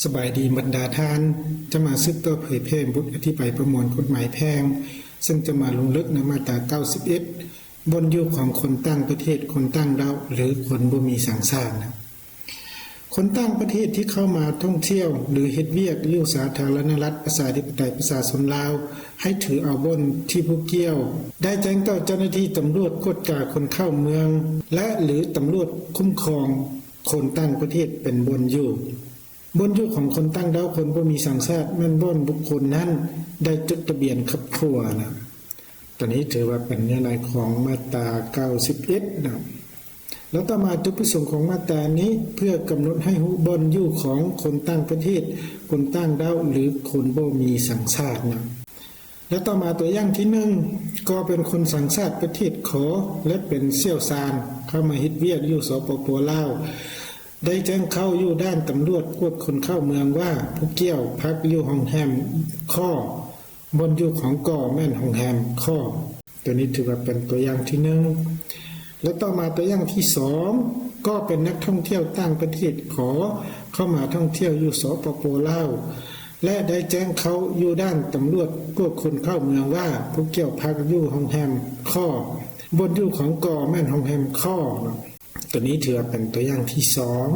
ສະບາຍດີບັນດາທ່ານ, ຈະມາສືບຕໍ່ເຜີຍແຜ່ບົດອະທິບາຍປະມວນກົດໝາຍແພ່ງ, ເຊິ່ງຈະມາລົງເລິກໃນມາດຕາເກົ້າສິບເອັດ ບ່ອນຢູ່ຂອງຄົນຕ່າງປະເທດ, ຄົນຕ່າງດ້າວ ຫຼື ຄົນບໍ່ມີສັນຊາດນະ. ຄົນຕ່າງປະເທດທີ່ເຂົ້າມາທ່ອງທ່ຽວ ຫຼື ເຮັດວຽກຢູ່ສາທາລະນະລັດ ປະຊາທິປະໄຕ ປະຊາຊົນລາວ ໃຫ້ຖືເອົາບ່ອນທີ່ຜູ້ກ່ຽວໄດ້ແຈ້ງຕໍ່ເຈົ້າໜ້າທີ່ຕຳຫຼວດກວດກາຄົນເຂົ້າເມືອງ ແລະ ຫຼື ຕຳຫຼວດຄຸ້ມຄອງຄົນຕ່າງປະເທດເປັນບ່ອນຢູ່. ບ່ອນຢູ່ຂອງຄົນຕ່າງດ້າວ, ຄົນບໍ່ມີສັນຊາດ ແມ່ນບ່ອນບຸກຄົນນັ້ນໄດ້ຈົດທະບຽນຄອບຄົວນະ. ຕົວນີ້ຖືວ່າເປັນເນື້ອໃນຂອງມາດຕາເກົ້າສິບເອັດນະ. ແລ້ວຕໍ່ມາ ຈຸດປະສົງຂອງມາດຕານີ້ ເພື່ອກຳນົດໃຫ້ຮູ້ບ່ອນຢູ່ຂອງຄົນຕ່າງປະເທດ, ຄົນຕ່າງດ້າວ ຫຼື ຄົນບໍ່ມີສັນຊາດນະ. ແລ້ວຕໍ່ມາຕົວຢ່າງທີໜຶ່ງ ກໍເປັນຄົນສັນຊາດປະເທດ ຂ ແລະ ເປັນຊ່ຽວຊານເຂົ້າມາເຮັດວຽກຢູ່ ສປປ ລາວ ໄດ້ແຈ້ງເຂົ້າຢູ່ດ່ານຕຳຫຼວດກວດຄົນເຂົ້າເມືອງວ່າ ຜູ້ກ່ຽວພັກຢູ່ໂຮງແຮມ ຂ ບ່ອນຢູ່ຂອງ ກ ແມ່ນໂຮງແຮມ ຂ. ຕົວນີ້ຖືວ່າເປັນຕົວຢ່າງທີໜຶ່ງ. ແລະ ຕໍ່ມາຕົວຢ່າງທີສອງ ກໍເປັນນັກທ່ອງທ່ຽວຕ່າງປະເທດ ຂ ເຂົ້າມາທ່ອງທ່ຽວຢູ່ ສປປ ລາວ ແລະ ໄດ້ແຈ້ງເຂົ້າຢູ່ດ່ານຕຳຫຼວດກວດຄົນເຂົ້າເມືອງວ່າ ຜູ້ກ່ຽວພັກຢູ່ໂຮງແຮມ ຂ ບ່ອນຢູ່ຂອງ ກ ແມ່ນໂຮງແຮມ ຂ ເນາະ. ຕົວນີ້ຖືວ່າເປັນຕົວຢ່າງທີສອງ.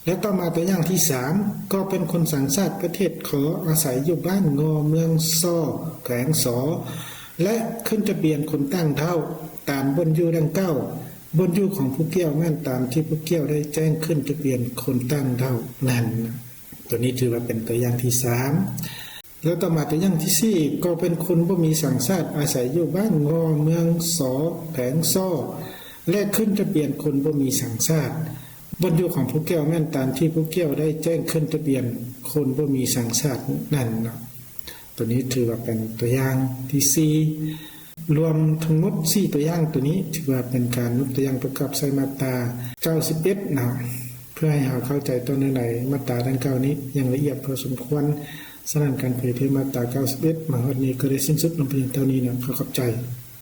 ແລະ ຕໍ່ມາຕົວຢ່າງທີສາມ ກໍເປັນຄົນສັນຊາດປະເທດ ຂ ອາໄສຢູ່ບ້ານງໍ ເມືອງ ຊ ແຂວງ ສ ແລະ ຂຶ້ນທະບຽນຄົນຕ່າງດ້າວຕາມບ່ອນຢູ່ດັ່ງກ່າວ. ບ່ອນຢູ່ຂອງຜູ້ກ່ຽວແມ່ນຕາມທີ່ຜູ້ກ່ຽວໄດ້ແຈ້ງຂຶ້ນທະບຽນຄົນຕ່າງດ້າວນັ້ນ. ຕົວນີ້ຖືວ່າເປັນຕົວຢ່າງທີສາມ. ແລ້ວຕໍ່ມາຕົວຢ່າງທີສີ່ ກໍເປັນຄົນບໍ່ມີສັນຊາດ ອາໄສຢູ່ບ້ານງໍ ເມືອງ ສ ແຂວງ ຊ ແລະ ຂຶ້ນທະບຽນຄົນບໍ່ມີສັນຊາດ. ບ່ອນຢູ່ຂອງຜູ້ກ່ຽວແມ່ນຕາມທີ່ຜູ້ກ່ຽວໄດ້ແຈ້ງຂຶ້ນທະບຽນຄົນບໍ່ມີສັນຊາດນັ້ນເນາະ. ຕົວນີ້ຖືວ່າເປັນຕົວຢ່າງທີສີ່. ລວມທັງໝົດສີ່ຕົວຢ່າງ ຕົວນີ້ຖືວ່າເປັນການຍົກຕົວຢ່າງປະກອບໃສ່ມາດຕາເກົ້າສິບເອັດເນາະ ເພື່ອໃຫ້ເຮົາເຂົ້າໃຈຕໍ່ເນື້ອໃນມາດຕາດັ່ງກ່າວນີ້ຢ່າງລະອຽດພໍສົມຄວນ. ສະນັ້ນ ການເຜີຍແຜ່ມາດຕາເກົ້າສິບເອັດມາຮອດນີ້ກໍໄດ້ສິ້ນສຸດລົງພຽງເທົ່ານີ້ເນາະ. ຂໍຂອບໃຈ.